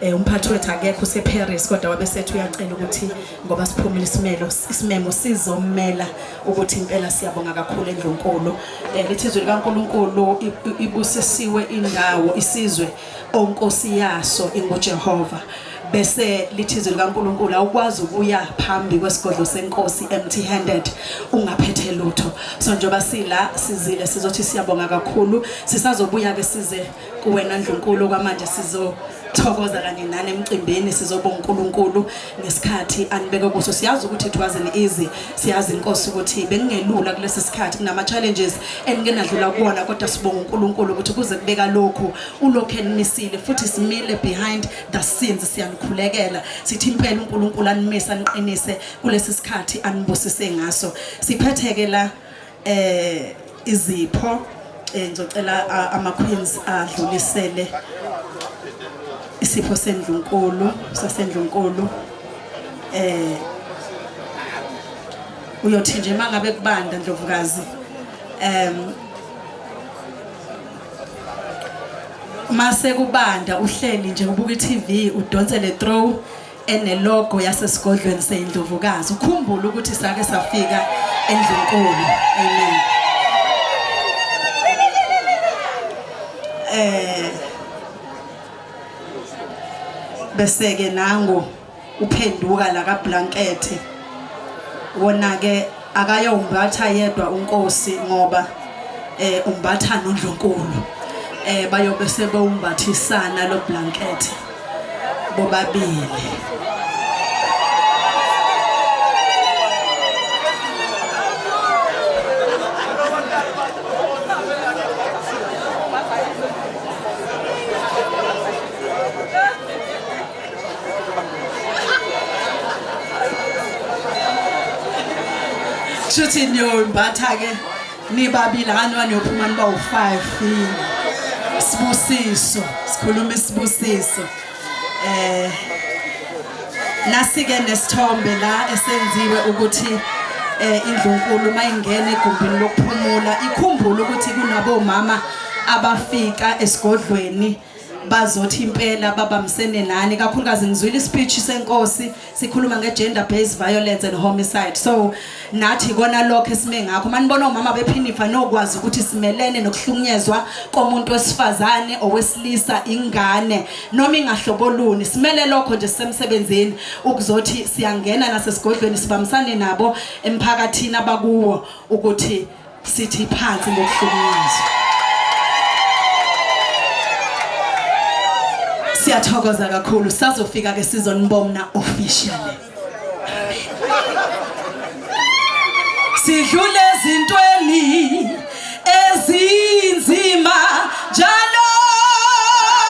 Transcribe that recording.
Eh umphathi wethu akekho useParis kodwa wabe sethu uyacela ukuthi ngoba siphumile isimelo isimemo sizommela ukuthi impela siyabonga kakhulu endlunkulu. Eh lithi izwi likaNkuluNkulu ibusisiwe indawo isizwe onkosi yaso inguJehova. Bese lithi izwi likaNkuluNkulu awukwazi ukuya phambi kwesigodlo senkosi empty handed ungaphethe lutho. So njengoba sila sizile sizothi siyabonga kakhulu sisazobuya ke size kuwena ndlunkulu kwamanje sizothokoza kanye nani emcimbini sizobonga uNkulunkulu ngesikhathi anibeke kuso siyazi ukuthi it wasn't easy siyazi inkosi ukuthi bekungelula kulesi sikhathi kunama challenges enike nadlula kuwona kodwa sibonga uNkulunkulu ukuthi kuze kubeka lokhu ulokhu enimisile futhi simile behind the scenes siyanikhulekela sithi impela uNkulunkulu animisa aniqinise kulesi sikhathi anibusise ngaso siphetheke la eh izipho eh ngizocela ama queens adlulisele isipho sendlunkulu sasendlunkulu eh uyothi nje mangabe kubanda ndlovukazi em mase kubanda uhleli nje ubuka iTV udonse le throw enelogo yasesigodlweni seyindlovukazi ukhumbule ukuthi sake safika endlunkulu amen eh bese ke nangu uphenduka la ka blanket wona ke akayombatha yedwa unkosi ngoba eh umbatha nondlunkulu eh bayobe sebewumbathisana lo blanket bobabili Shuthi niyombatha ke nibabili akaniwa niyophuma niba u-5 sibusiso sikhuluma isibusiso eh nasike nesithombe la esenziwe ukuthi eh indlunkulu mayingena egumbini lokuphumula ikhumbule ukuthi kunabomama abafika esigodlweni bazothi impela babambisene nani kakhulukazi ngizwile ispeech senkosi sikhuluma nge-gender based violence and homicide so nathi ikona lokho esime ngakho manibona omama bephinifa nokwazi ukuthi simelene nokuhlukunyezwa komuntu wesifazane owesilisa ingane noma ingahloboluni simele lokho nje sisemsebenzini ukuzothi siyangena nasesigodlweni sibambisane nabo emphakathini abakuwo ukuthi sithi phansi ngokuhlukunyezwa siyathokoza kakhulu sazofika ke sizonibomna officially sidlule ezintweni